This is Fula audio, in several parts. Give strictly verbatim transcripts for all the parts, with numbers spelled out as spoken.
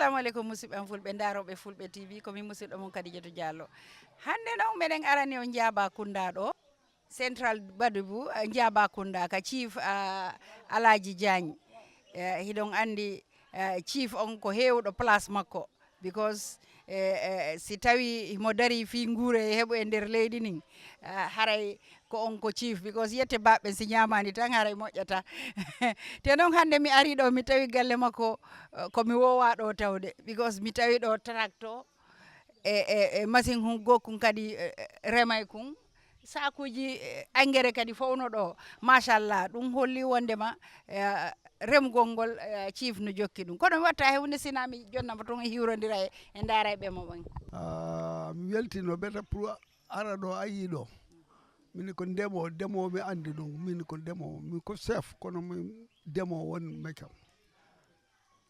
Assalamu aleykum, musidɓe am fulɓe, ndaarooɓe Fulɓe T V, ko min musidɗo mon Kadijatou Diallo. Hannde noon, meɗen arani on Njaaba Kunda ɗo, Central Badibu, eh, Njaaba Kunda, ka chief, ah, Alaaji Diagne. Eh, hiɗon anndi, eh, chief on ko heewɗo place makko, because, eh, eh, si tawi himo darii fii nguure e heɓu e nder leydi nin, eh, haray ko on ko chief, because yette baɓɓe si ñaamaani tan haray moƴƴata. Te noon hannde mi arii ɗo, mi tawi galle makko, eh, ko mi woowaa ɗo tawde, because mi tawi ɗo tracto e, e, e machine hun gokkun kadi, eh, eh, remay kun. Saakuuji, eh, engrais kadi fof no ɗo. Machallah, ɗum holli wondema, eh, remgol ngol, eh, chief no jokki ɗum. Kono mi watta he hunde sina mi jonnamo toon e hiwrondira e, e ndaara e ɓe mo ɓen. Ah, mi weltino beta pour ara ɗo, a yii ɗo. Min ko ndemo, ndemo mi anndi ɗum. Min ko ndemo, min ko chef, kono mi ndemo won mekam.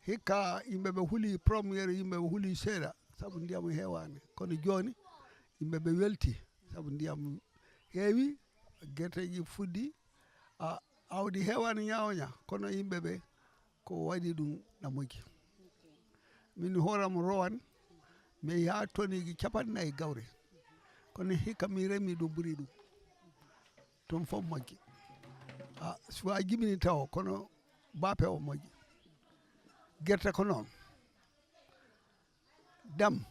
Hikka yimɓe ɓe huli première, yimɓe ɓe huli seeɗa, sabu ndiyam heewaani. Kono jooni, yimɓe ɓe welti, sabu ndiyam heewi, gerteeji fuɗɗi, a, awdi heewaani ñaawoña, kono yimɓe ɓe ko waɗi ɗum na moƴƴi. Min hooram rowan, mi yaha toniiji capanɗe nayi gawri. Kono hikka mi remi ɗum ɓuri ɗum. Ɗum fof moƴƴi. A, suwa jibini tawo, kono bape o moƴƴi. Gerte ko noon. Dam,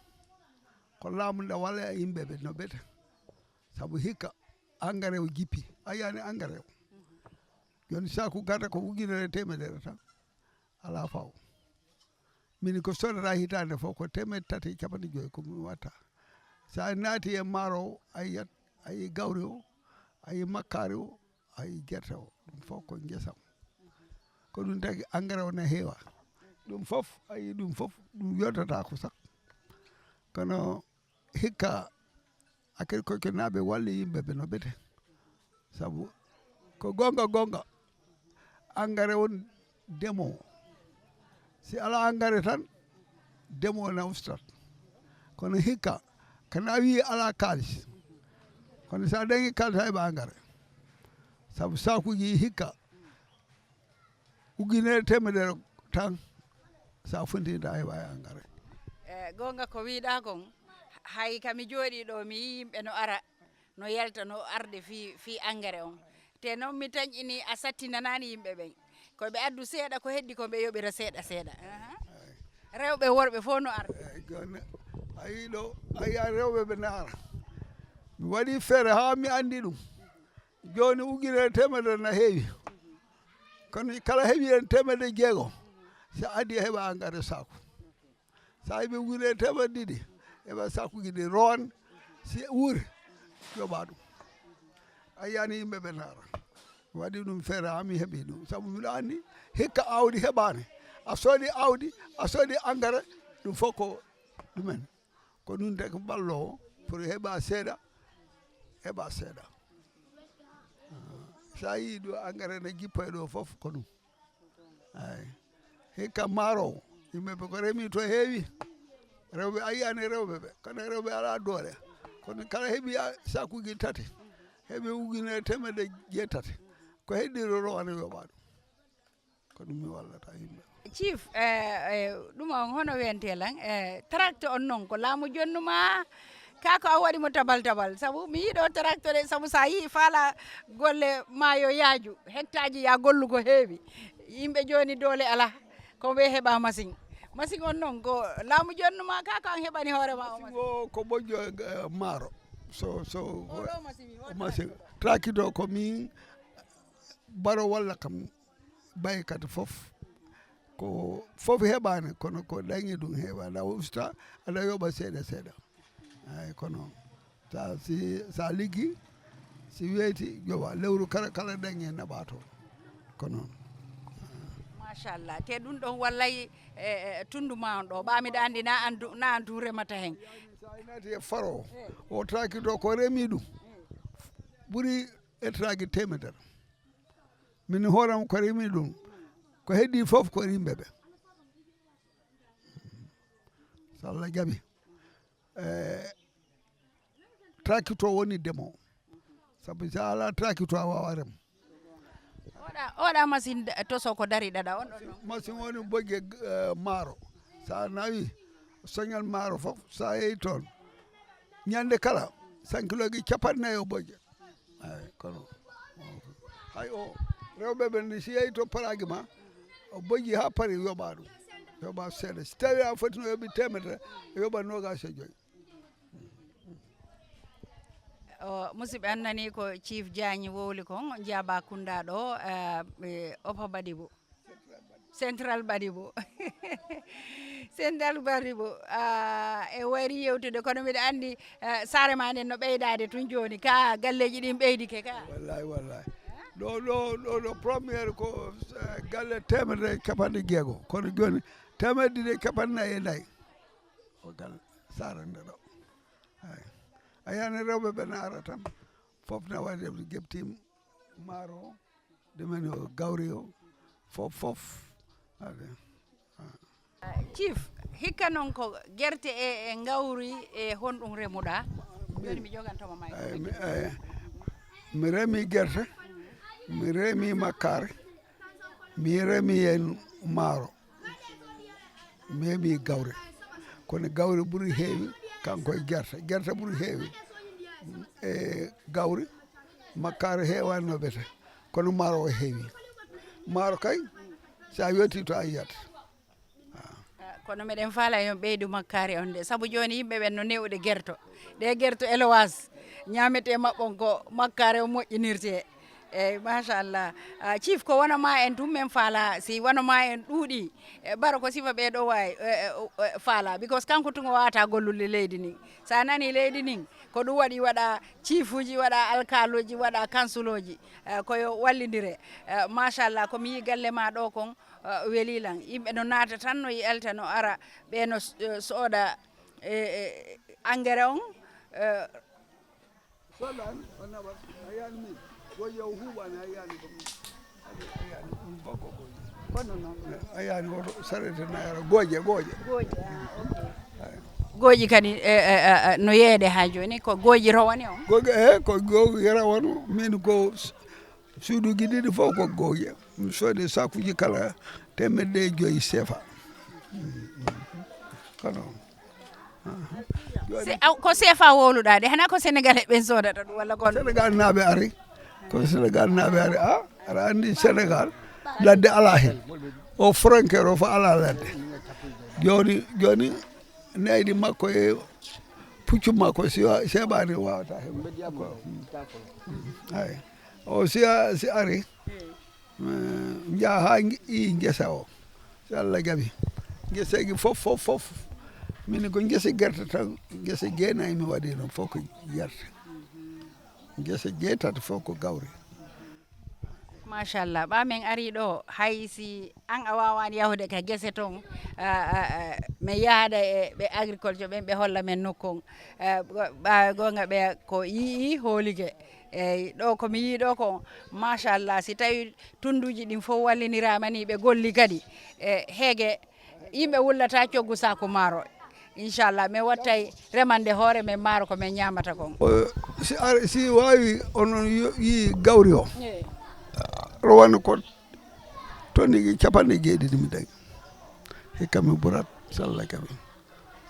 ko laamu nda walla e yimɓe ɓe no ɓeta. Sabu hikka engrais o jippi. A yiyaani engrais o. Jooni saaku gata ko ujunere e teemedere tan. Alaa faw. Min ko sodata hitaande fof ko teemedde tati e capanɗe joyi ko mi watta. So a naati e maaro o, a yiyat, a yii gawri o, a yii makkaari o, a yii gerte o. Ɗum fof ko ngesa am. Ko ɗum tagi engrais o na heewa. Ɗum fof, a yii ɗum fof, ɗum yoddataako sak. Kono hikka agrikokenaaɓe walli yimɓe ɓe no ɓete. Sabu ko goonga goonga, engrais on demoowo. Si alaa engrais tan, demoowo na ustat. Kono hikka, kana wii alaa kaalis. Kono si a dañi kaalis, a heɓa engrais. Sabu saakuuji hikka, ujunere teemedere tan, sa fonti da heɓa e engrais. Eh, goonga ko wiiɗaa kon, hay ka mi jooɗii ɗo, mi yii yimɓe no ara, no yalta, no arde fii, fii engrais on. Te noon mi tañƴini a sattinanaani yimɓe ɓen. Ko ɓe addu seeɗa, ko heddi ko ɓe yoɓira seeɗa seeɗa. Aha. Rewɓe, worɓe fof no arde. Eey, jooni a yii ɗo, a yiya rewɓe ɓe ndaara. Mi waɗi feere haa mi anndi ɗum. Jooni ujunere teemedere na heewi. Kono kala heɓi heen teemedde jeego, so addi heɓa engrais saaku. So a heɓi ujunere teemedde ɗiɗi, heɓa saakuuji ɗi rowan, si wuuri, yoɓa ɗum. A yiyaani yimɓe ɓe ndaara. Waɗi ɗum feere haa mi heɓi ɗum. Sabu miɗo anndi hikka aawdi heɓaani. A soodi aawdi, a soodi engrais, ɗum fof ko ɗumen. Ko ɗum tagi balloowo pour heɓa seeɗa, heɓa seeɗa. Ah, so a yii ɗo engrais ne jippa e ɗo fof ko ɗum. Eey. Hikka maaro o, yimɓe ɓe ko remi to heewi. Rewɓe a yiyaani rewɓe ɓe, kono rewɓe alaa doole. Kono kala heɓi a, saakuuji tati, heɓi ujunere teemedde jeetati. Ko heddii ɗo rowane yoɓa ɗum. Ko ɗum mi wallata yimɓe. Chief, eh, eh, ɗum on hono wiyantee lan? Eh, tracte on non, ko laamu jonnuma, kaa ko a waɗi mo tabal tabal? Sabu mi yiɗo tracte de, sabu sa yii faala golle ma yo yaaju, hektaaji ya gollu ko heewi. Yimɓe jooni doole alaa, ko ɓe heɓa machine. Machine on non, ko laamu jonnuma, kaa ko an heɓani hoore ma o machine? Machine o ko ɓoƴƴo, eh, maaro. So, so, Oɗo machine, o machine. Tracte o ko min baro walla kam. Baykat fof, ko fof heɓaani, kono ko dañi ɗum heewa, aɗa usta, aɗa yoɓa seeɗa seeɗa. Eey, kono sa, si, sa liggi, si weeti, yoɓa. Lewru kala, kala dañi naɓa toon. Ko noon. Machallah. Te ɗum ɗon wallay, e, e, tunndu ma on ɗo. Ɓa miɗa anndi na an du-, na an tun remata hen. Sa naati e faro, o tracte o ko remi ɗum, ɓuri hectare teemedere. Min hoore am ko remi ɗum. Ko heddii fof ko yimɓe ɓe. So Allah jaɓi. Eh, tracte o woni demowo. Sabu so alaa tracte a waawaa rem. Oɗa, oɗa machine de-, toso ko dari ɗaɗa on ɗon non? Machine woni bojje, eh, maaro. Sa nawi soñal maaro fof, sa yehi toon, ñande kala, cinq kiloji capanɗe nayi o bojja. Ay, kono, hay o, rewɓe ɓen ni, si yehi to paraji ma, o bojji ha paari, yoɓa ɗum. Yoɓa seeɗa. Si tawi a foti no yoɓi teemedere, yoɓa noogaas e joyi. O, musidɓe, annani ko Chief Diagne wowli kon, Njaaba Kunda ɗo, eh, eh, Opa Badibu. Central Badibu. Central Badibu. Ah, e wayri yewtude, kono miɗa anndi, eh, saare ma nden no ɓeydaade tun jooni. Ka galleeji ɗin ɓeydike ka. Wallahi, wallahi. Ɗo, ɗo, ɗo, ɗo première ko, eh, galle teemedere e capanɗe jeego. Kono jooni teemedde ɗiɗi e capanɗe nayi e nayi. O galle saare nde ɗo. Ay. A yiyani rewɓe ɓe na ara tan. Fof na waɗi ɓe jebti maaro o, ɗumen o gawri o, fof, fof. Ade. Chief, hikka non ko gerte e, e ngawri e honɗum remuɗa? Jooni mi jogantoma may. Ay, mi, ay, mi remi gerte, mi remi makkaari, mi remi en maaro, mi remi gawri. Kono gawri ɓuri heewi, kanko e gerte. Gerte ɓuri heewi e gawri, makkaari heewani no ɓete. Kono maaro o heewi. Maaro kay, sa yewti to a yiyat. Ah, kono meɗen faala yon ɓeydu makkaari on de, sabu jooni yimɓe ɓen no ne'ude gerto. Ɗe gerto élevage, ñaamete maɓɓon ko makkaari o moƴƴinirte. Eyi, machallah. Ah, Chief, ko wano ma en tun men faala, si wano ma en ɗuuɗi, e baro ko sifa ɓe ɗo wawi, e, e, e, faala, because kanko tun o wawata gollude leydi ndin. Sa nani leydi ndin, ko ɗum waɗi waɗa chief uji, waɗa alkaluji, waɗa kansuloji, eh, ko yo wallidire. Eh, machallah, ko mi yi galle ma ɗo kon, eh, weli lan. Yimɓe no naata tan, no yalta, no ara, ɓe no s-, eh, sooda, eh, eh, engrais on, eh, Sodan, o nawa, a yiyani min. Goƴe o huuɓani, a yiyani ko min. A yiyani ɗum fof ko goƴe. Kono noon. A yiyani woto sarete na ara goƴe, goƴe. Gooƴi, ah, ok. Gooƴi kadi, eh, eh, eh, eh, no yeede ha jooni, ko gooƴi rowani on? Goƴe, eh, ko goƴe rowano. Min ko s-, suuduji ɗiɗi fof ko goƴe. Mi soodi sakuji kala teemedde e joyi sefa. Kono, Se-, aw, ko sefa wowluɗa de, hana ko Sénégalais ɓen sodata ɗum walla kono? Sénégal naaɓe ari. Ko Sénégal naaɓe ari. A, aɗa anndi Sénégal, ladde ala hen. O frontière o fof ala ladde. Jooni, jooni, naydi makko e puccu makko, si wa-, seeɓaani wawata heɓa. Ko, hmm. Ay. O si a, si ari, eh, njaha ha nge-, i ngesa o. Si Allah jaɓi. Ngeseeji fof, fof, fof. Min ko ngese gerte tan, ngese jeenayi mi waɗi ɗon fof ko gerte. Ngese jeetati fof ko gawri. Machallah, ɓa men ari ɗo, hay si an a wawani yahude ka gese ton, ah, ah, ah, mi yahda e ɓe agriculture ɓen, ɓe holla men nokku on. Eh, go-, ɓa gonga ɓe ko yii hoolike. Eyyi, ɗo ko mi yii ɗo ko, machallah, si tawi tunduji ɗin fof wallinirama ni, ɓe golli kadi, e heege, yimɓe wullata coggu saku maaro. Inchallah, min wattay remande hoore men maaro ko min ñamata kon. O, si ar-, si wawi onon yo-, yi gawri o. Eyi. Rowane ko tonniji capanɗe jeeɗiɗi mi dañi. Hikka mi ɓurat, so Allah jaɓi.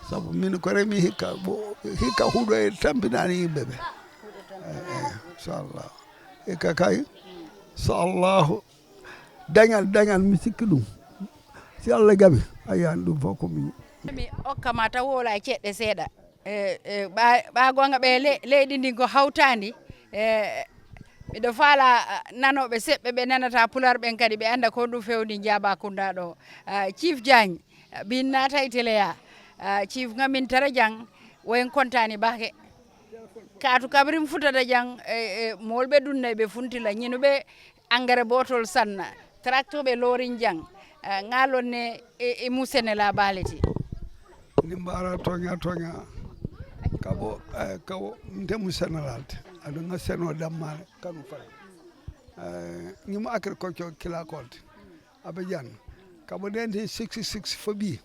Sabu min ko remi hikka, bo-, hikka huɗo e tampinani yimɓe ɓe. Eyi, eyi, inchallah. Hikka kay, so Allahu dañal, dañal, mi sikki ɗum. Si Allah jaɓi, a yiyani ɗum fof ko min. Mi okka ma taw wowla e ceɗɗe seeɗa. E, e, ɓa, ɓa gonga ɓe le-, leydi ndin ko hawtandi. E, miɗo faala, a, nanoɓe seɓɓe ɓe nanata pular ɓen kadi ɓe anda ko ɗum fewndi Njaaba Kunda ɗo. A, Chief Diagne, a, min naata e télé ya. A, Chief ngamin tara jang, woyen kontani bake. Kaatu kabrin futata jang, e, e, molɓe dunna ɓe funtila, ñinuɓe engrais botol sanna, tracteur ɓe lorin jang, eh, ngalon ne e, e musene la baleti. Ni mbara toña, toña. Kabo, eh, kabo, ntemu senalalde. Aɗa nga seno dammale, kanu fara. Eh, ñimo agriculture kila kolde. Abe jan. Kabo nenti sixty-six fobi.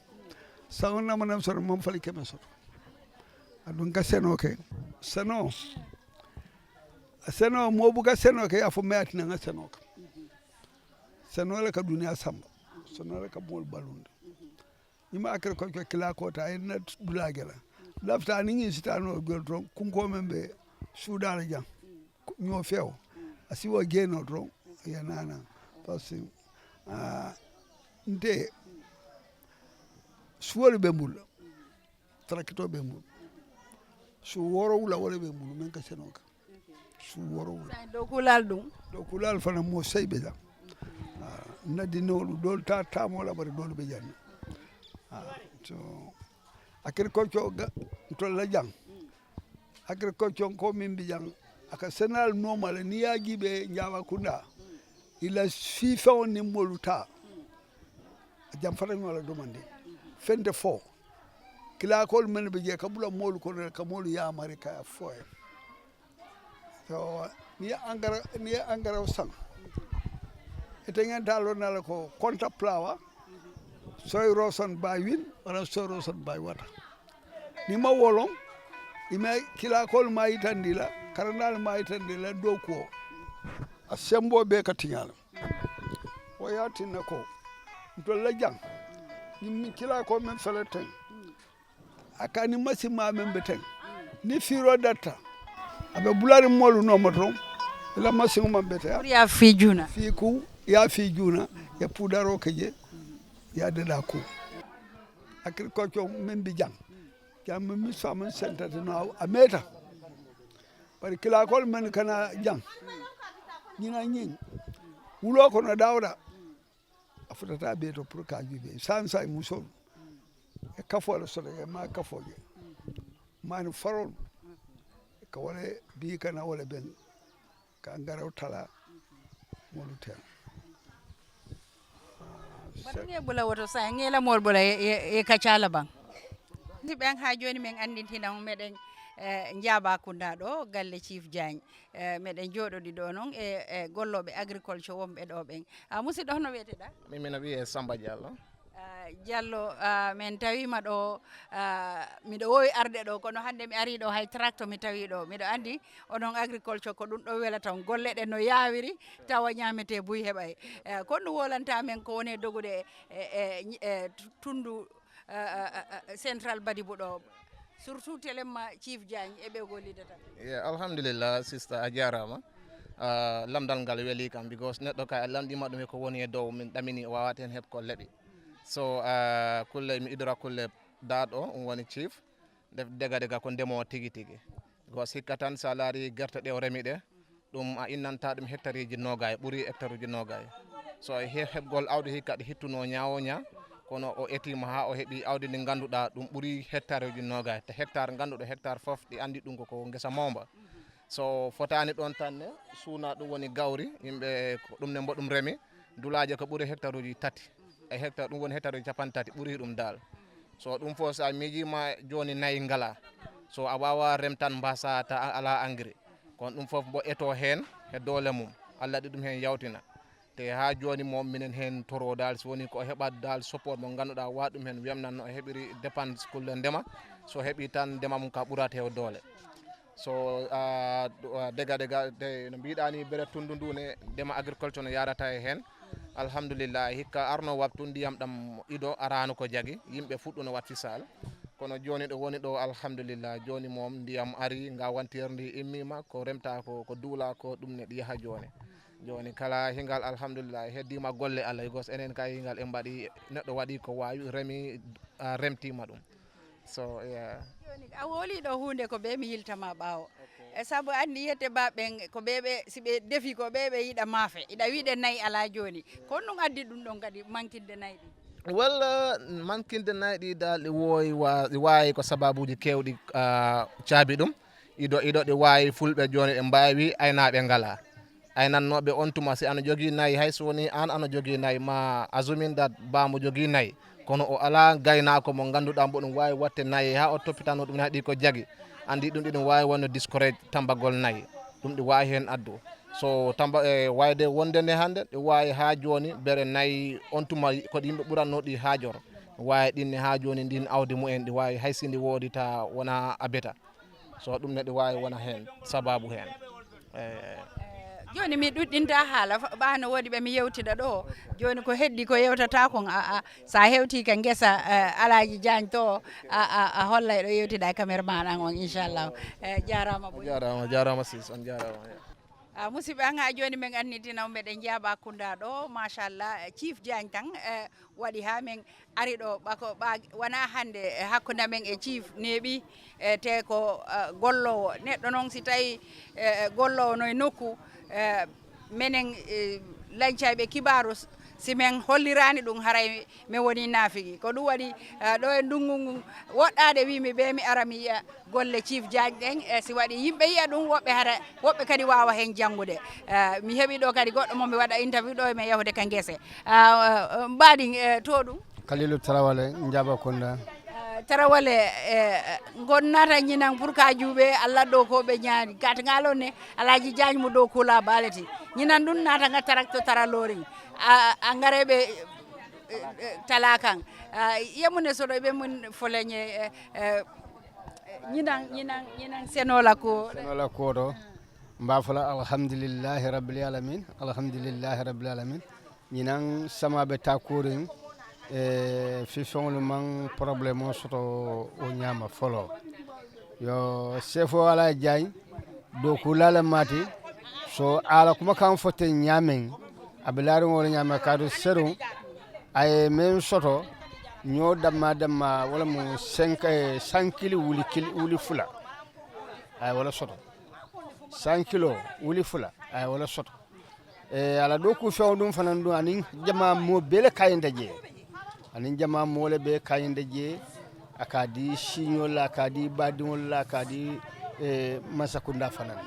Sango nama nam soto, mam fali keme soto. Aɗum ka seno ke. Seno. Seno, mo buga seno ke, ya fo me atina nga seno ka. Seno le ka duniya samba. Seno le ka bol balunde. Ima akere ko ko kila ko ta en dulagela. Lafta ni ngi sitano gol ton kunko men be sudala jang. Nyo few. Asiwa geno ton ya nana. Parce que ah nde suwol be mbul. Trakito be mbul. Su woro wula wala be mbul men ka senoka. Su woro wula. Sai do kulal dum. Do kulal fana mo sai be jang. Ah, na dinolu dol ta ta mo la bari dol be jang. Ah, so agriculture ga to la jang. Agriculture ko min bi jang aka senal normal ni ya jibe njawa kunda. Ila fi fewon ni moluta. Jam fata nyola domande. Fende fo. Kila kol men be je kabula molu ko ka molu ya mari ka fo. So ni angara ni angara sang. Ete ngen talo nala ko konta plawa. Soy roson by win wala soy roson by water. Ni ma wolon ime kila kol ma itandila karandal ma itandila do ko a sembo be ka tinyala. O ya tinna ko to la jang ni mi kila ko men fele ten. Aka ni masi ma men be ten ni firo datta abe bulari molu no moto la masi ma be ten. Ya fi juna fi ku ya fi juna ya pudaro keje ya dada ku. Agriculture men bi jang jang men mi so men senta no ameta. Bari kila kol men kana jang nyina nyin wulo ko no dawda. A fotata ɓe to pour ka juuɓe sansa e musol e kafoole soto e ma kafooje mani farol ka wole bi kana wole ben ka ngaraw tala molu ten. Bari nge bula woto sa nge la mol bula e ka cala ban. Ni ben ha joni men andintina meɗen njaba kunda ɗo galle chief Diagne. Meɗen jooɗodi ɗo noon e gollooɓe agriculture wonɓe ɗo ɓen. Musidɗo, hono wiyeteɗaa? Min mino wiyee Samba Diallo. Diallo, min tawiima ɗo, miɗo woowi arde ɗo, kono hannde mi arii ɗo hay tracto mi tawii ɗo. Miɗo anndi onon agriculture ko ɗum ɗo welata on, golle ɗen no yaawiri tawa ñaametee buy heɓay. Ko ɗum wowlanta men ko woni e dogude e tunndu Central Badibu ɗo, surtout telemma Chief Diagne e ɓe gollidata ɓe. Yeah, alhamdulillah sister, a jarama. Uh, lamdal ngal weli kam because neɗɗo kay a lamɗima ɗum e ko woni e dow min ɗamini o wawata hen heɓ ko leɓi. So uh, kulle mi idora kulle daɗo um woni chief dega dega ko ndemowo tigi tigi because hikka tan sa laari gerte ɗe o remi ɗe ɗum a innanta ɗum hectareji nogay ɓuri hectareji nogay so e heɓgol awdi hikka ɗe hittuno ñawo ña kono o etima ha o heɓi awdi ndi ganduɗa ɗum ɓuri hectareji nogay te hectare ganduɗo hectare foof ɗi andi ɗum koko guesa mawba so fotani ɗon tanne suuna ɗum woni gawri yimɓe ko ɗum ne mbo ɗum remi dulaje ko ɓuri hectareji tati e hectare ɗum woni hectareji capanɗe tati ɓuri ɗum dal so ɗum fof sa miijima joni nayi ngala so a wawa remtan mbasa ta ala engrais kono ɗum fof mbo eto hen e doole mum allah ɗi ɗum hen yawtina te ha joni mo minen hen toro dal so woni ko heɓat dal support mo ganduɗa wa ɗum hen wemnanno o heɓiri dépense kulle ndema so heɓi tan ndema mum ka ɓurat hew doole so dega dega no mbiɗani bere tundu ndu ne ndema agriculture no yarata e hen alhamdulillah hikka arno wabtu ndiyam ɗam ido arano ko jagi yimɓe fuɗɗuno wat fisal kono joni ɗo woni ɗo alhamdulillah joni mom ndiyam ari nga wantir ndi immima ko remta ko ko duula ko ɗum ne ɗi yaha joni joni kala hingal alhamdulillah heddima golle allah gos enen kay hingal en mbaɗi neɗɗo waɗi ko wawi remi remtima ɗum so yeah. Joni a woli ɗo hunde ko ɓe mi yiltama ɓawo e saabu anndi yiyete ba ɓen ko ɓe ɓe si ɓe defi ko ɓe ɓe yiɗa maafe iɗa wiɗe nayi ala joni ko honɗum addi ɗum ɗon kadi mankinde nayi ɗi well mankinde nayi ɗi dal ɗi wowi wa- ɗi wawi ko sababuji kewɗi ah, caabi ɗum ido ido ɗi wawi fulɓe joni ɓe mbawi aynaɓe ngala aynannooɓe on tuma si ano jogii nayi hay so wonii aan ano jogii nayi maa a zumindat baa mbo jogii nayi kono o alaa gaynaako mo ngannduɗaa mboɗum waawi waɗde nayi haa o toppitannoo ɗum ne haɗi ko jagi anndi ɗum ɗiɗum waawi wonno discourage tammbagol nayi ɗum ɗi waawi heen addu so tamba e wayde wonde nde hannde ɗi waawi haa jooni bere nayi on tuma ko ɗi yimɓe ɓurannoo ɗi haajor waawi ɗinne haa jooni ndin awdi mumen ɗi waawi hay si ndi woodi ta wonaa abeta so ɗum ne ɗi waawi wona heen sabaabu heen eyi Jooni mi ɗuɗɗinta haala, fa- ɓaano woodi ɓe mi yewtida ɗo. Jooni ko heddi ko yewtata kon, a, a, sa hewti ka ngesa, eh, Alaaji Jaañ to, a, a, a hollay ɗo yewtida e caméraman an on, inchallah. Eh, jarama boy. Jarama, jarama sis, on jarama. Ah, musidɓe an, ha joni men annitina on, meɗen jaaba Kunda ɗo, machallah, Chief Diagne tan, eh, waɗi ha men ari ɗo, ɓako ɓa wona hande, eh, hakkunde men e Chief neeɓi, eh, te ko, eh, gollowo. Neɗɗo noon si tawi, eh, gollowo no e nokku, eh, menen, eh, lancayɓe kibaru, s- si men hollirani ɗum, haray mi woni naafigi. Ko ɗum waɗi, eh, ɗo e ndungu ngu woɗɗaade wi mi ɓe mi ara mi yiya golle Chief Diagne ɗen, eh, si waɗi yimɓe yiya ɗum, woɓɓe hara, woɓɓe kadi waawa heen janngude. Eh, mi heɓi ɗo kadi goɗɗo mo mi waɗa interview ɗo e men yahude ka ngese. Ah, eh, mbaɗi, eh, to ɗum? Kalilu Tarawale, Njaba Kunda. Eh, Tarawale, eh, ngon naata ñinan pour ka juuɓe Allah ɗo ko ɓe ñaani. Kat ngalo ne, Alaaji Diagne mo ɗo kula baleti. Ñinan ɗum naata nga tarakto taralori. A, a ngareɓe, eh, eh, tala kan. Ah, yemune soɗo ɓe mun foleñe, eh, eh, ñinan, ñinan, ñinan senola ko. Senola koɗo. Mbafola alhamdulillahi rabbil alamin. Alhamdulillahi rabbil alamin. Ñinan sama ɓe takurin, e fifeŋolu man problème o soto o ñama folo. Yo sefo Alaaji Diagne, dow kulala mati, so ala kuma kan fote ñamen, a be laari wala ñama kadu seru, a ye men soto, ño damma damma, wala mo cinq, eh, sankili wuli kili, wuli fula. A ye wala soto. Sankilo wuli fula, a ye wala soto. E, ala ɗo ku feŋo ɗum fanan ɗum, anin jama mo bele kayinde je. Anin jama mole be kayinde je. A ka di siñol la, a ka di badiŋol la, a ka di, e, masakunda fanan.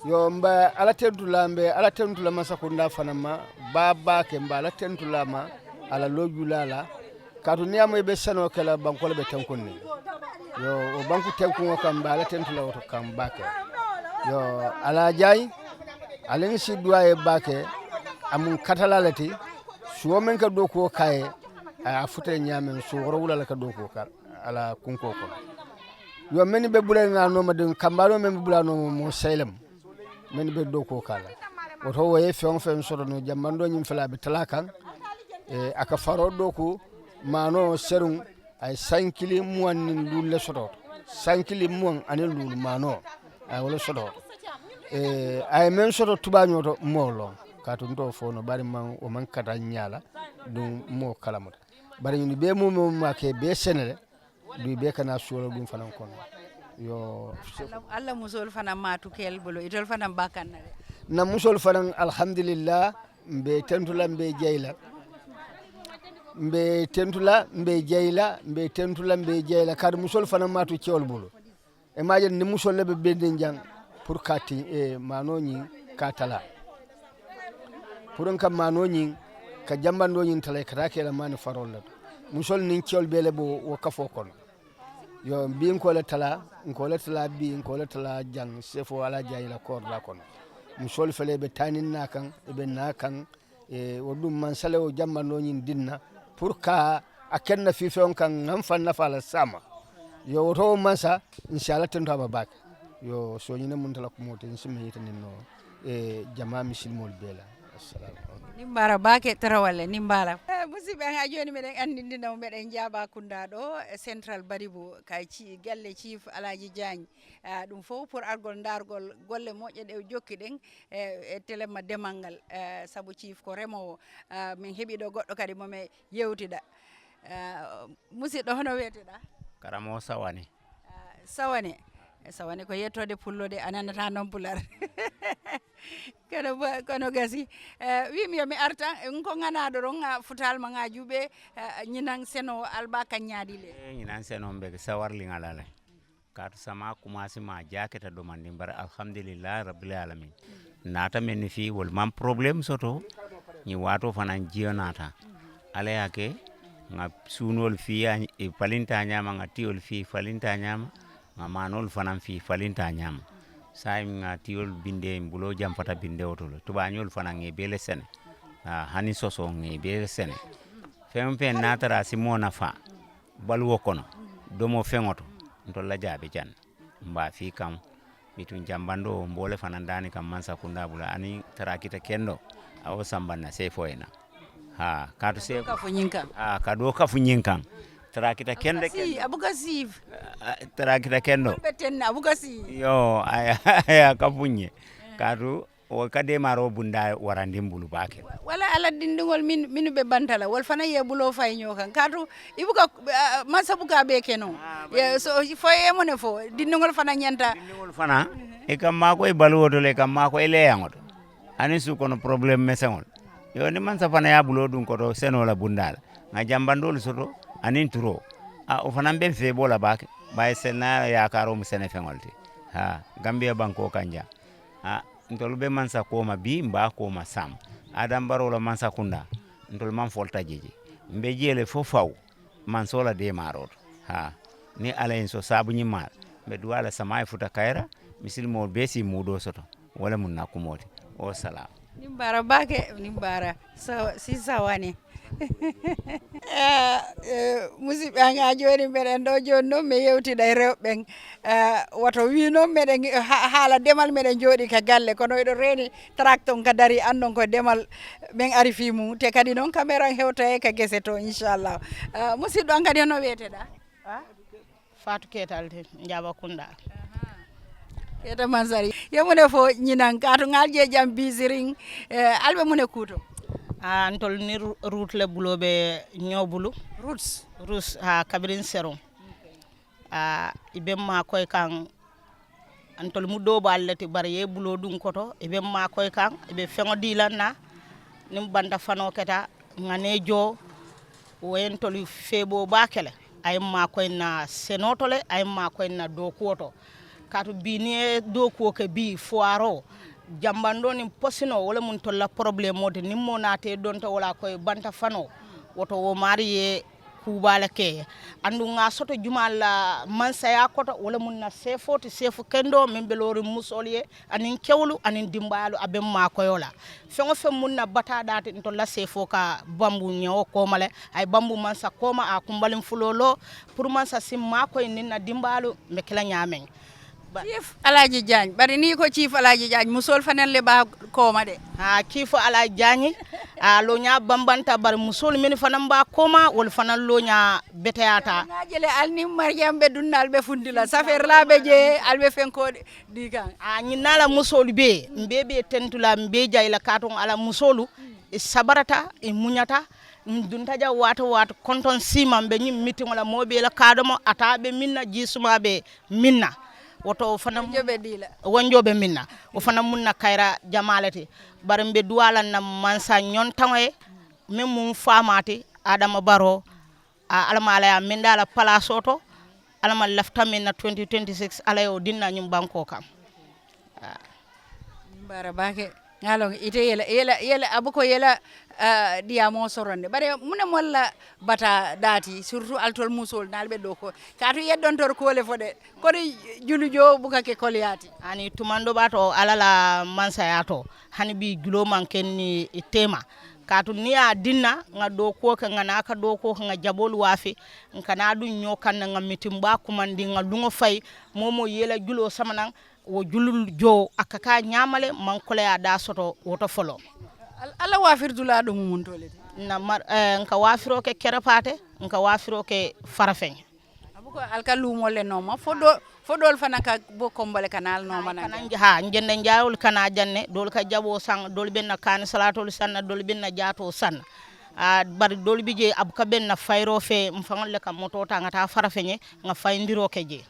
Yo, mba ala tentula, mbe ala tentula masakunda fanan ma, ba ba ke, mba ala tentula ma, ala lojula la. Kaatu niŋ a moyi be senoo ke la, banko le be tenkuŋ ne. Yo, wo banku tenkuŋo kaŋ, mbe ala tentu la wo to kaŋ baake. Yo, Alaaji Diagne, aniŋ si duwaa ye baake, a mu n katala le ti, suwo meŋ ka dookuwo ka ye, a ye a futa ñaameŋ, suwo woro wula le ka dookuwo ka, a la kunkoo kono. Yo, mennu be bula naa nooma diŋ, kambaanoo meŋ be bula nooma moo seyi le mu. Men be dookuwo ka la. Woto wo ye feŋ feŋ soto no, jambandoo ñiŋ fela a be talaa kaŋ, e, a ka faroo dooku, maanoo seruŋ, a ye sankili muwaŋ niŋ luulu le soto, sankili muwaŋ aniŋ luulu maanoo, a ye wo le soto. E, a ye meŋ soto tubaañoo to, moo loŋ, kaatu nte wo fo noo, bari maŋ, wo maŋ kata ñaa la, duŋ moo kalamuta. Bari ñunu bee mu, mu, mu a ke bee sene le, duŋ i bee kana suwolo duŋ fanaŋ kono. Yo. Alla, Alla musol fanaŋ maa tu keel bolo, itol fanaŋ baa kaŋ na le. Na musol fanaŋ, alhamdulillah, mbe tentu la, mbe jayi la. Mbe tentu la, mbe jayi la, mbe tentu la, mbe jayi la. Kaatu musol fanaŋ maa tu kewol bolo. Imagine ni musol le be bendin jaŋ pour ka ti, e, maanoo ñiŋ ka talaa. Pour n ka maanoo ñiŋ, ka jambandoo ñiŋ talaa, i ka taa ke la maani faroo le to. Musol niŋ kewol bee le be wo, wo kafoo kono. Yo, mbi n ko le talaa, n ko le talaa bi, n ko le talaa jaŋ, sefo Alaaji Diagne la koori la kono. Musol fele be taaniŋ naa kaŋ, i be naa kaŋ, e, wo duŋ mansa le wo jambandoo ñiŋ dinna, pour ka a kenna fii feŋ kaŋ, ŋa n faŋ nafa la saama. Yo, woto wo mansa, n si a la tentoo a ma baake. Yo, sooñine mu n tala kumoo ti, n si me yita niŋ noo, e, jamaa misilimoolu bee la. Assalamu alaikum. Niŋ baara baake, tarawale, niŋ baara. Eh, musiɓɓe, haa jooni meɗen anndindina mo, meɗen jaaba Kunda ɗo, e Central Baribu, ka ci, galle Chief Alaaji Diagne. Ah, ɗum fof pour argol ndaargol golle moƴƴe ɗe o jokki ɗen, e, e telemma demal ngal, eh, sabu Chief ko remoowo. Ah, min heɓi ɗo goɗɗo kadi mo mi yewtida. Ah, musidɗo, hono wiyeteɗaa? Karamo Sawane. Ah, Sawane. Eh, Sawane ko yettoode pullo de, a nanata noon pular. Kono ba-, kono gasi. Eh, wiimi yo mi arta, n ko ŋanaaɗo ɗon, ah, futal ma ŋa juuɓe, ah, ñinan seno alba kaññaadi le. Eh, ñinan seno mbege sawarli ŋalale. Kaatu sama kumaasi ma jaaketa ɗo man ɗin bara alhamdulillahi rabbil alamin. Naata men ni fii wol man problème soto, ñi waato fanan jiyo naata. Ala yaake, ŋa suunol fii a, e falinta ñaama, ŋa tiyol fii falinta ñaama, ŋa maanol fanan fii falinta ñaama. Saayiŋ ŋa tiyol binde, mbulo jamfata binde woto le. Tubaañol fanan ŋe bele sene. Ah, hani soso ŋe bele sene. Feŋ feŋ naatara si moo nafa. Baluwo kono, domo feŋo to, ntolu la jaabe jaŋ. Mba fii kaŋ, Itun jambando mbole fanandani kam mansa kunda bula ani tarakita kendo. Awo sambanna sefo ena. Ha katu sefo. Kafu ñin kan. Ha kado kafu ñin kan. Tarakita kende Si kendo. Abuka Siif. Ah, tarakita kendo. Be ten Abuka Siif. Yo aya aya kafunye. Katu o kade maro bunda warandin bulu bake. Wala ala dindigol min minu be bantala wal fana ye bulo fay ñoo kan katu ibuka mansa buka be keno. Ye so fo ye mo ne fo dindigol fana ñanta. Dindigol fana e kam mako e baluwoto le kam mako e leyaŋoto. Ani su kono problème meseŋol. Yo ni mansa fana ya bulo dun koto seno la bundala. Nga jambandolu soto anin turo. A o fana be fe bola bake. Bay sena ya karo mu sene feŋol ti. Ha Gambia banko kanja. A ntolu be mansa koma bi mba koma sam. Adam baro la mansa kunda. Ntolu man folta jeje. Mbe jele fo faw. Manso la de maroto. Ha ni ala en so sabu ñi mal. Mbe duwala samay futa kayra. Misil mo be si mudo soto. Wala mun nakumoti. O salam. Nimbara bake nimbara. So si sawane. Eh, eh, musidɓe an ha joni meɗen ɗo joni noon mi yewtida e rewɓe ɓen. Eh, woto wi noon meɗen ha- haala demal meɗen jooɗi ka galle kono eɗo reeni tracton ka dari annon ko demal men ari fi mum te kadi noon caméra hewta e ka gese to inchallah. Eh, musidɗo an kadi hono wiyeteɗa? Fatou ketal te jaba kunda. Keta mansari yemune fo ñinan kato ngal je jam bisirin. Eh, alɓe mune kuto. A ntol ni route le buloɓe ñobulu. Roots. Rus ha kabirin serum. A ibe ma koy kan. Ntol mu dobo allati bari ye bulo dun koto ibe ma koy kan ibe fengo dilanna. Nim banta fano keta ŋa ne jo. Woyen tolu febo bakele ayen ma koy na senoto le ayen ma koy na dokuwo to. Katu bini ye dokuwo ke bi foiro. Jambando nin posino wala mun tolla problème o te nin mo nate donto wala koy banta fano. Woto wo mari ye kubala ke andu ŋa soto juma la mansaya koto wala mun na sefo ti sefu kendo min be lori musol ye anin kewlu anin dimbayalu aben makoyo la. Feŋo feŋ mun na bata dati nto la sefo ka bambu ñewo koma le ay bambu mansa koma a kumbalin fulo lo. Pour mansa sim makoy nin na dimbayalu mbe kila ñamen. Chief Alhaji Diagne bari ni ko chief Alhaji Diagne musol fanan le ba koma de. Ha chief Alhaji Diagne a loña bambanta bari musol min fanan ba koma wol fanan loña beteyata. Ngajele alni Mariam be dunnal be fundila safer la be je albe fenko. Dikan a ñinnala musolu be mbe be tentula mbe jayla katon ala musolu. E sabarata e muñata. Duntaja wato wato konton sima mbe ñim mitiŋola mo be la kadomo ata be minna jisuma be minna. Woto o fana wonjobe minna. O fana munna kayra jamalati bari mbe duwala na mansa ñontaŋoye. Min mum famati adama baro. A alama ala ya min dala palaso to. Alama lafta min na twenty twenty-six ala yo dinna ñum banko kam. Bara bake ngalon ite yela yela yela abuko yela. Uh, diyamo soronde bare mune molla bata dati surtout altol musol nalɓe ɗo ko kato yeddontor kole fode kono julu jo bukake koleyati. Ani tumando ɓato alala mansaya to hani bi julo man kenni tema. Katu ni a dinna nga do ko ka nga naka do ko ka nga jabol wafi. Nka na dun ño kan nga mitin ba kumandi nga lungo fay momo yela julo samanan. Wo julul jo aka ka ñamale man koleya da soto woto folo. Alla wafirtula ɗum muntole de. Na mar eh, nka wafiro ke kerepate nka wafiro ke farafeñ. Abuko alka lumole noma fodo fodol fana ka bo kombole kanal noma na. Kana ha njende njawol kana janne dol ka jabo sang dol benna kan salatol sanna dol benna jato sanna. A bari dol bije abuka benna fayro fe mfangol le ka moto tangata farafeñe nga fayndiro ke je.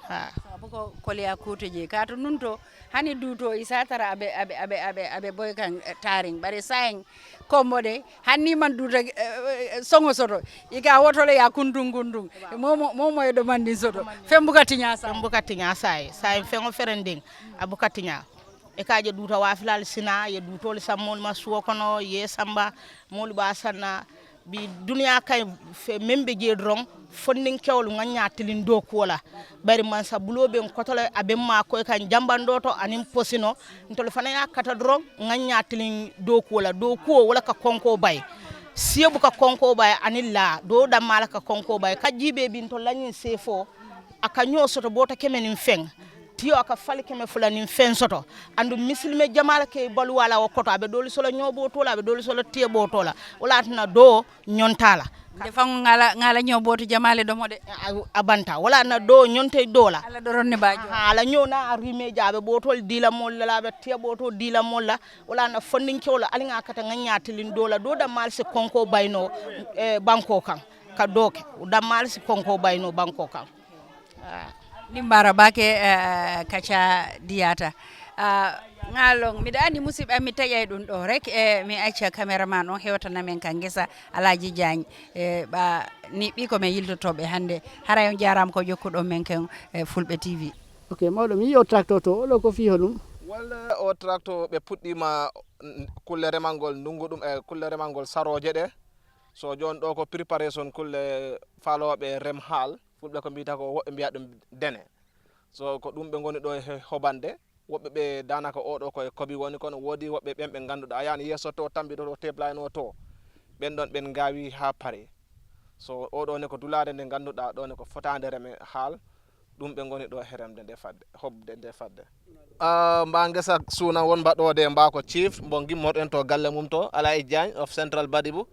Ha. Sabu ko koleya kuuto je ka to nun to hani duuto isa tara abe abe abe abe abe boy kan eh, taring bare sayin kombo de hanni man duuta eh, eh, songo soto ika wotole ya kundun kundun momo momo e do mandin soto fembuka tinya sa. Fembuka tinya sa e sa en fengo ferending abuka tinya. E kaje duuta wafilal sina ye duutol sammol ma suwo kono ye samba mol ba sanna. Bi duniya kay fe membe je dron fonnin kewol ŋañña tilin doku wala. Bari mansa bulo ben kotole aben ma koy kan jambando to anin posino ntol fana ya kata dron ŋañña tilin doku wala doku wala ka konko bay. Siyebu ka konko bay anilla do damala ka konko bay ka jibe bin to lañin sefo. Aka ño soto bota kemenin feng. Tiyo aka fali keme fula nin fen soto. Andu misilime jamala ke balu wala o koto. Abe doli solo nyobo tola, abe doli solo tiye bo tola. Wala tana do nyontala. Nde fango ngala, ngala nyobo to jamale do mode. A, a banta. Wala na do nyonte dola. Ala doron ne bajo. Aha, ala nyo na rime jabe botol dila molla, la be tiye boto dila molla. Wala na funding ke wala alinga kata nganya tilin dola. Do da mal se konko bayno, eh, banko kan. Ka doke. Da mal se konko bayno banko kan. Ah. Nimbara bake, eh, kaca diyata. Ah, ngalon, miɗa andi musidɓe am, mi taƴay ɗum ɗo rek, eh, mi acca cameraman on hewtana men ka ngesa Alhaji Diagne. Eh, ɓa ni ɓi ko men yiltotoɓe hannde. Haray on jaaraama ko jokkuɗon men ken, eh, Fulɓe T V. Ok, mawɗo, mi yi'i o tracto to, oɗo ko fii honum? Walla o tracto ɓe puɗɗiima, mm, kulle remangol ndungu ɗum, e kulle remangol sarooje ɗe. So jooni ɗo ko préparation kulle faalooɓe rem haal. Fulɓe ko mbiyata ko woɓɓe mbiya ɗum dene. So ko ɗum ɓe ngoni ɗo he hobande. Woɓɓe ɓe daanaka oɗo ko e kobi woni, kono woodi woɓɓe ɓen ɓe ngannduɗaa a yaani yeeso to tambi ɗo, to teblayno to. Ɓen ɗon ɓen ngaawi haa pare. So oɗo ne ko dulaade nde ngannduɗaa ɗo ne ko fotaande reme haal. Ɗum ɓe ngoni ɗo he remde nde fadde, hobde nde fadde. Ah, mba ngesa suuna won mbaɗoode mba ko chief mbo gimmorɗen to galle mum to, Alhaji Diagne of Central Badibu.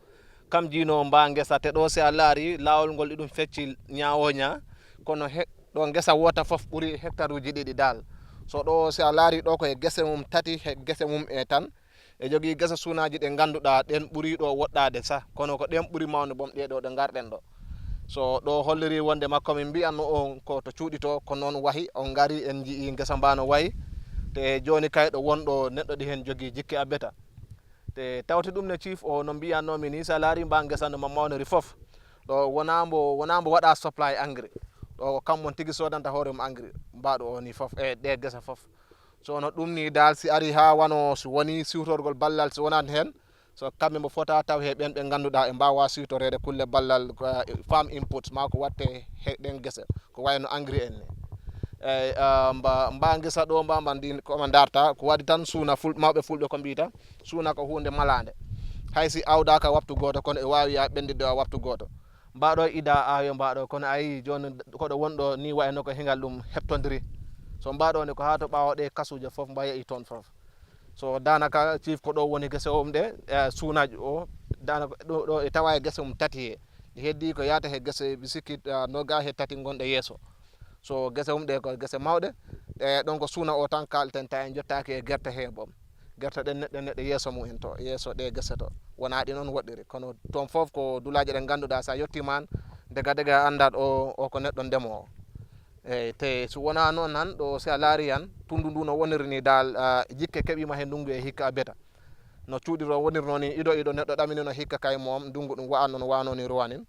Kam jiino mba ngesa te ɗo si a laari laawol ngol iɗum fecci ñaawo ñaa. Kono he, ɗo ngesa woota fof ɓuri hectare uji ɗiɗi dal. So ɗo si a laari ɗo ko e gese mum tati, he gese mum e tan. E jogii gese suunaaji ɗe ngannduɗaa ɗen ɓuri ɗo woɗɗaade sah, kono ko ɗen ɓuri mawnude boom ɗee ɗo ɗe ngarɗen ɗo. So ɗo holliri wonde makko min mbiyanno on ko to cuuɗi to, ko noon wahi, on ngari en njiyii ngesa mbaa no wayi. Te jooni kay ɗo won ɗo neɗɗo ɗi heen jogii jikke abbeta. Te tawti ɗum ne chief o no mbiyanno mi ni, so a laari mbaa ngesa no ma mawniri fof. Ɗo wonaa mbo, wonaa mbo waɗa supply engrais. Ɗo ko kam mon tigi soodanta hoore mum engrais. Mbaa ɗo o ni fof, e ɗe gese fof. So no ɗum ni dal, si ari haa wano, si woni siwtorgol ballal, si wonani heen, so kamɓe mbo fota taw he ɓen ɓe ngannduɗaa ɓe mbaawa siwtoreede kulle ballal, eh, farm inputs, ma ko watte he ɗen gese, ko wayno engrais en ni. Eyi, ah, mba, mba ngesa ɗo, mba, mba ndin, ko ma ndarta, ko waɗi tan suuna ful-, mawɓe fulɓe ko mbiyta, suuna ko huunde malaande. Hay si awdaaka waptu gooto, kono e waawi yaa ɓennditde o waptu gooto. Mbaɗo ida awe mbaɗo, kono a yii jooni koɗo wonɗo ni wayno ko hingal ɗum heɓtondiri. So mbaɗo ni ko haa to ɓaawo ɗe kasuuje fof mba yehi toon fof. So daanaka chief ko ɗo woni gese mum ɗe, eh, suunaaji o, daanaka ɗo, ɗo e tawa e gese mum tati he. Ɗi heddi ko yaata he gese mi sikki, ah, noga he tati ngonɗe yeeso. So gese mum ɗe ko gese mawɗe, e ɗon ko suuna o tan kalten tawi en jottaaki e gerte he boom. Gerte ɗen neɗɗe, neɗɗe yeeso mum en to, yeeso ɗe gese to. Wonaa ɗi noon woɗɗiri, kono toon fof ko dulaaje ɗe ngannduɗaa so a yettiima aan, dega dega a anndat o, o ko neɗɗo ndemoowo. Eyi, te so wonaa noon tan, ɗo si a laari han, tunndu ndu no woniri ni dal, ah, jikke keɓiima he ndunngu e hikka a beta. No cuuɗi ɗo wonirnoo ni, ido ido neɗɗo ɗaminino hikka kay moom, ndunngu ɗum wa'anno no wa'anoo ni rowanin.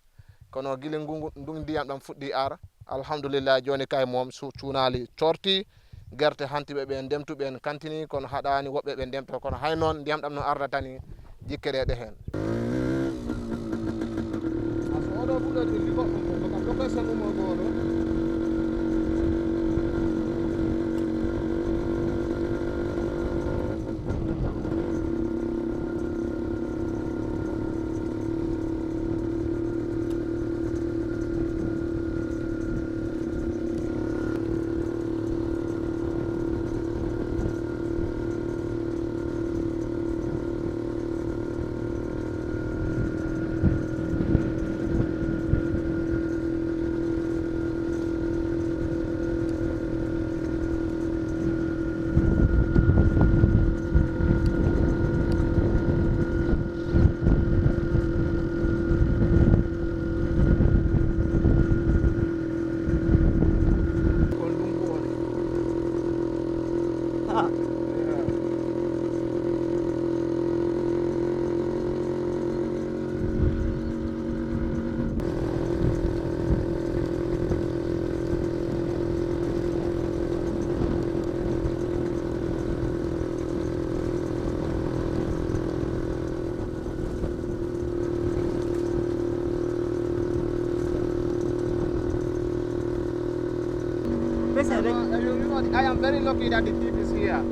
Kono gila ngu, ngu, ndun ndiyam ɗam fuɗɗi ar, alhamdulillah, jooni kay moom su-, cuunaali corti, gerte hanti ɓe ɓe ndemtu ɓen kantini, kono haɗaani woɓɓe ɓe ndemto, kono hay noon ndiyam ɗam no ardatani jikke ɗe ɗe heen. Pesa rek. I am very lucky that the chief is here.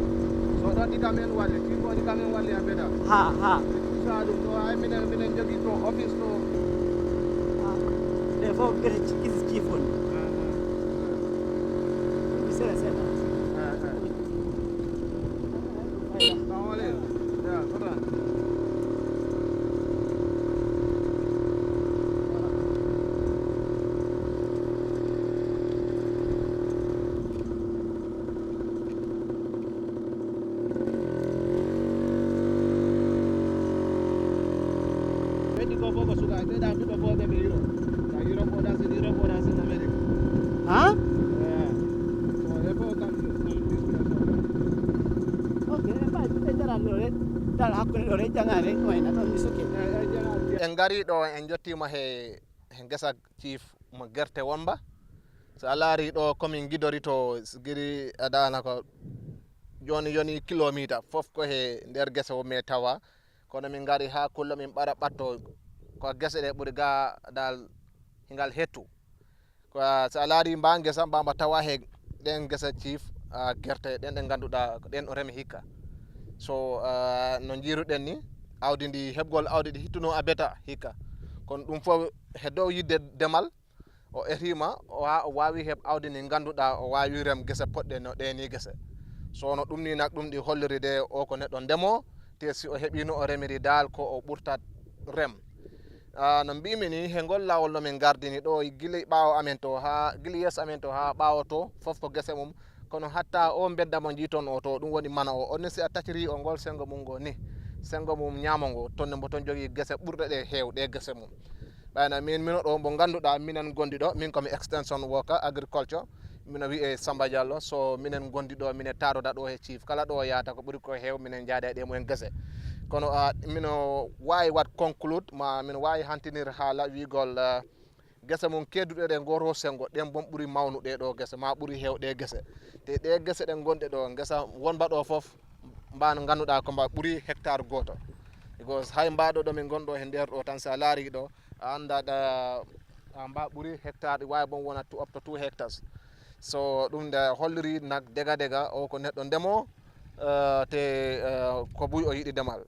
So ɗon ɗi kam en walli, chief o ɗi kam en walli a beta. Ha, ha. Sa ɗum ɗo, ay minen, minen jogii to office to. Ha. Ɗe fof gere ci-, kisi chief woni. Ɗum sera sera. People for them in Europe. Like Europe or that's in Europe or that's in America. Huh? Yeah. So they both come to this place. Okay, but they tell us, Lord, that happened, Lord, they tell us, why not on this okay? Yeah, yeah, yeah. En ngari ɗo, en jottima he he ngesa chief mo gerte wonba. So a laari ɗo komin gidori to giri adana ko joni yoni kilomita fof ko he nder gese o me tawa. Kono min ngari ha kullo min ɓara ɓatto ko gese ɗe ɓuri ga dal hingal hettu. Ko a- so a laari mba ngesa mba mba tawa he ɗen ngesa chief, ah, gerte ɗen ɗe ngannduɗaa ko ɗen o remi hikka. So, ah, no njiiruɗen ni, awdi ndi, heɓgol awdi ɗi hittuno a beta hikka. Kono ɗum fof he dow yidde demal, o etima o ha o wawi heɓ awdi ndi ngannduɗaa o wawi rem gese poɗɗe no ɗe ni gese. So no ɗum ni nak ɗum ɗi holliri de o ko neɗɗo ndemo, te si o heɓino o remiri dal ko o ɓurtat rem. Ah, no mbimi ni he ngol lawol no min gardini ɗo gila ɓawo amen to ha gila yeeso amen to ha ɓawo to fof ko gese mum. Kono hatta o mbedda mo jiiton o to ɗum woni mana o on si a taciri o ngol sengo mum ngo ni, sengo mum ñaamo ngo tonne mbo ton jogii gese ɓurɗe ɗe heew ɗe gese mum. Ɓayna min mino ɗo mbo ngannduɗaa minen gondi ɗo min komi extension worker agriculture. Mino wiye Samba Diallo, so minen gondi ɗo mine taroda ɗo he chief kala ɗo yahata ko ɓuri ko heew minen jaada e ɗe mumen gese. Kono a mino wawi wat conclude ma mino wawi hantinir haala wigol, ah, gese mum kedduɗe ɗe goto sengo ɗen bon ɓuri mawnuɗe ɗo gese ma ɓuri heew ɗe gese. Te ɗe gese ɗe gonɗe ɗo gesa wonba ɗo fof mba no ngannduɗaa ko mba ɓuri hectare goto. Because hay mbaɗo ɗo min gonɗo he nder ɗo tan sa laari ɗo a annda ɗa a mba ɓuri hectare ɗi wawi bon wona two up to two hectares. So ɗum nde holliri nak dega dega o ko neɗɗo ndemo, eh, te, eh, ko buy o yiɗi demal.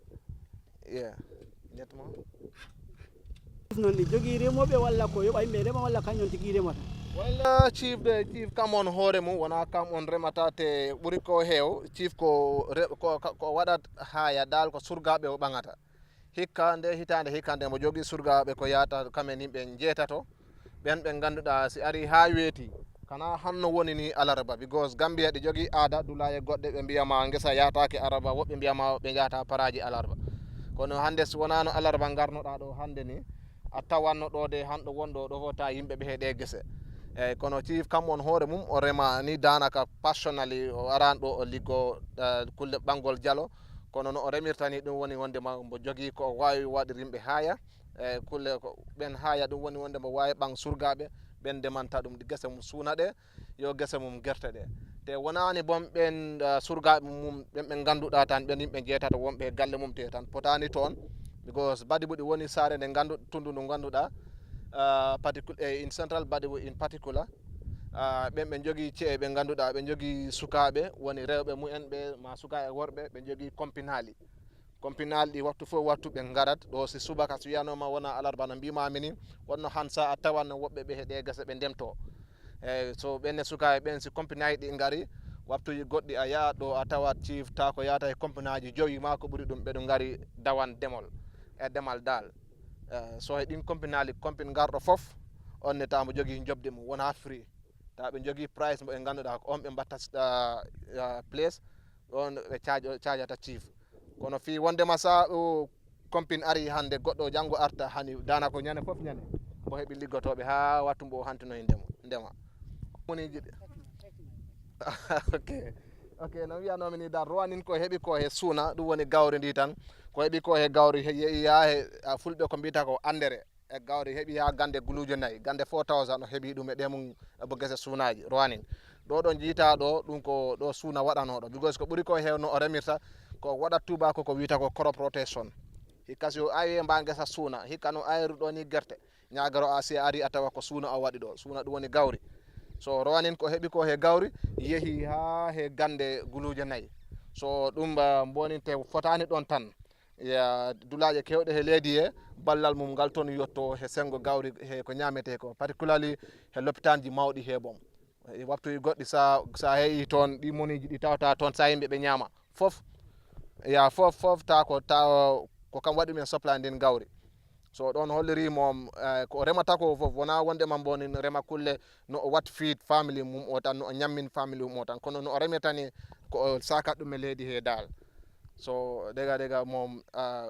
Yeah. Nettement. Noon ɗi jogii remooɓe walla ko yoɓa yimɓe rema walla kañum tigi remata? Walla chief de chief kam on hoore mum wona kam on remata te ɓuri ko heew chief ko re- ko ko waɗat haya dal ko surgaɓe o ɓaŋata. Hikka nde hitaande hikka nde mo jogii surgaaɓe ko yahata kamen yimɓe njeetato ɓen ɓe ngannduɗaa si arii haa weeti kana hanno woni ni alarba because Gambia ɗi jogii aada dulaaye goɗɗe ɓe mbiyama ngesa yahataake alarba woɓɓe mbiyama ɓe njahata paraaji alarba. Kono hannde si wonaano alarba ngarnoɗaa ɗo hannde ni a tawanno ɗo de hanɗo wonɗo ɗo fota yimɓe ɓe he ɗe gese. Eyyi kono chief kam on hoore mum o rema ni danaka personally o aran ɗo o liggo, eh, kulle ɓanngol jalo. Kono no o remirta ni ɗum woni wondema mbo jogii ko o wawi waɗir yimɓe haya e kulle ko ɓen haya ɗum woni wonde mbo wawi ɓan surgaɓe ɓen ndemanta ɗum gese mum suuna ɗe yo gese mum gerte ɗe. Te wonani bon ɓen, ah, surgaɓe mum ɓen ɓe ganduɗa tan ɓen yimɓe jeetato wonɓe e galle mum te tan potani toon. Because badi buɗi woni saare nde gandu tundu ndu ganduɗa, ah, particu- eh, in central badi in particular, ah, ɓen ɓe jogii ce'e ɓe ganduɗa ɓe jogii sukaɓe woni rewɓe mumen ɓe ma sukaɓe worɓe ɓe jogii kompinali. Kompinali ɗi wattu fof wattu ɓe ngarat ɗo si subaka si wiyanoma wona alarba no mbimami ni wonno han sa a tawanno woɓɓe ɓe heɗe gese ɓe ndemto. Eyyi so ɓenne sukaɓe ɓen si kompinaji ɗi ngari waftuji goɗɗi a yahat ɗo a tawat cifta ko yahata e kompinaji joyi ma ko ɓuri ɗum ɓeɗo ngari dawan demol e demal dal. Eh, so e ɗin kompinali kompin ngarɗo fof on ne tamo jogui jobde mum wona free. Taw ɓe jogii price mo ɓe ngannduɗaa ko on ɓe mbatta, ah, ah, place ɗon ɓe caajo- caajata chief. Kono fii wondema sa o compine ari hannde goɗɗo janngo arta hani daanaka ñande fof ñande mbo heɓi liggotooɓe haa wattu mbo hantinoye ndema ndema. Moniiji ɗi ok. Ok no wiyanoomi ni dal rowanin ko heɓi ko he suuna ɗum woni gawri ndi tan. Ko heɓi ko he gawri yeeya he fulɓe ko mbiyata ko andere. E gawri heɓi haa gannde guluuje nayi gannde four thousand o heɓi ɗum e ɗe mum ebo gese suunaaji rowanin. Ɗo ɗo jiita ɗo ɗum ko ɗo suuna waɗanoɗo because ko ɓuri ko hewno o remirta ko waɗat tuba ko ko wiyata ko crop rotation. Hikka si o awi e mba ngesa suuna hikka no ayru ɗo ni gerte ñagaro a si ari a tawa ko suuna o waɗi ɗo suuna ɗum woni gawri. So rowanin ko heɓi ko he gawri yehi haa he gannde guluuje nayi. So ɗum mboninte fotani ɗon tan. Ya dulaje kewɗe he leydi he ballal mum ngal toon yotto he sengo gawri he ko ñamete ko particularly he lopitanji mawɗi he boom. E waftuji goɗɗi sa sa heeyi toon ɗi moniji ɗi tawata toon sa yimɓe ɓe ñama fof ya fof fof ta ko ta ko kam waɗi men soplade ndin gawri. So ɗon hollirimo eh, ko remata ko fof wona wondema mboni rema kulle no o wat feed family mum o tan no o ñammin family mum o tan kono no o remirtani ko o sakat ɗum e leydi he dal. So dega dega mom ah,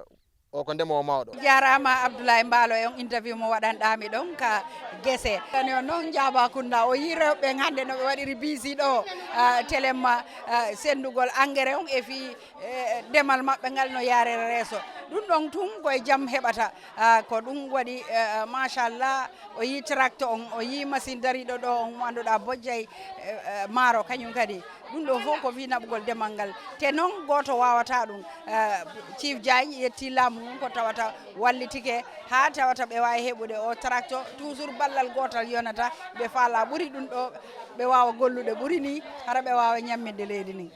O ko ndemoowo mawɗo. Jaaraama Abdoulaye Mbaalo e on interview mo waɗanɗaami ɗon ka gese. Kani on noon Njaaba Kunda, o yii rewɓe ɓen hannde no ɓe waɗiri biisi ɗo, ah, telemma, ah, senndugol engrais on e fii, eh, demal maɓɓe ngal no yaarira reeso. Ɗum ɗon tun koye jam heɓata. Ah, ko ɗum waɗi, eh, machallah, o yii tracte on, o yii machine dariiɗo ɗo on mo annduɗaa bojjay, eh, eh, maaro kañum kadi. Ɗum ɗo fof ko fii naɓugol demal ngal. Te noon gooto waawataa ɗum. Eh, Chief Diagne yetti laamu ngun ko tawata wallitike haa tawata ɓe waawi heɓude o tracte. Toujours ballal gootal yonata, ɓe faalaa ɓuri ɗum ɗo, ɓe waawa gollude ɓuri nii, hara ɓe waawa ñammitde leydi ndin.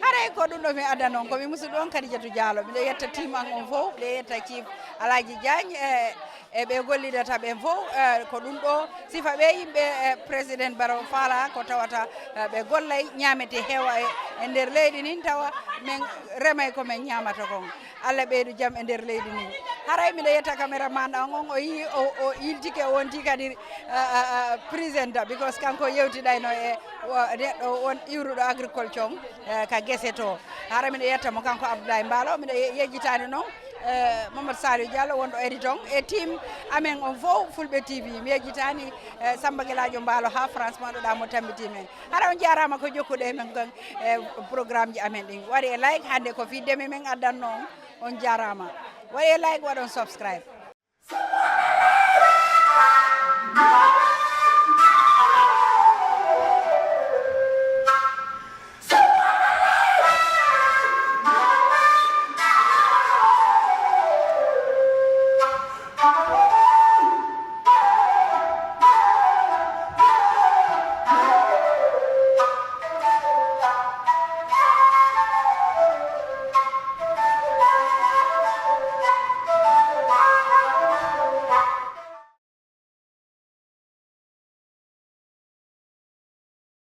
Haray ko ɗum ɗo mi adda noon, ko mi musidɗo on Kadijatu Diallo. Miɗo yetta team an on fof, miɗo yetta Chief Alhaji Diagne, e, e ɓe gollidata ɓen fof, e, ko ɗum ɗo sifa ɓe yimɓe, e, Président Barrow faalaa ko tawata, e, ɓe gollay, ñaamete heewa e, e nder leydi ndin, tawa men remay ko men ñaamata kon. Allah ɓeydu jam e nder leydi ndin. Haray miɗo yetta caméraman an on, o yii, o, o yiltike, o wonti kadi, a, a, a, presenter, because kanko yewtiɗayno e, o, neɗɗo on iwruɗo agriculture on, e, ka gese to. Hara miɗo yetta mo kanko Abdoulaye Mbaalo, miɗo ye-, yejjitaani noon, e, Mamadou Saliou Diallo wonɗo edit on, e team amen on fof Fulɓe T V. Mi yejjitaani, e, Samba Gelaajo Mbaalo haa France, mo annduɗaa mo tambitii men. Hara on jaaraama ko jokkuɗe e men kon, e, programme ji amen ɗin. Waɗee like, hannde ko fii deme men addanno on. On jaaraama. Waɗee like, waɗon subscribe.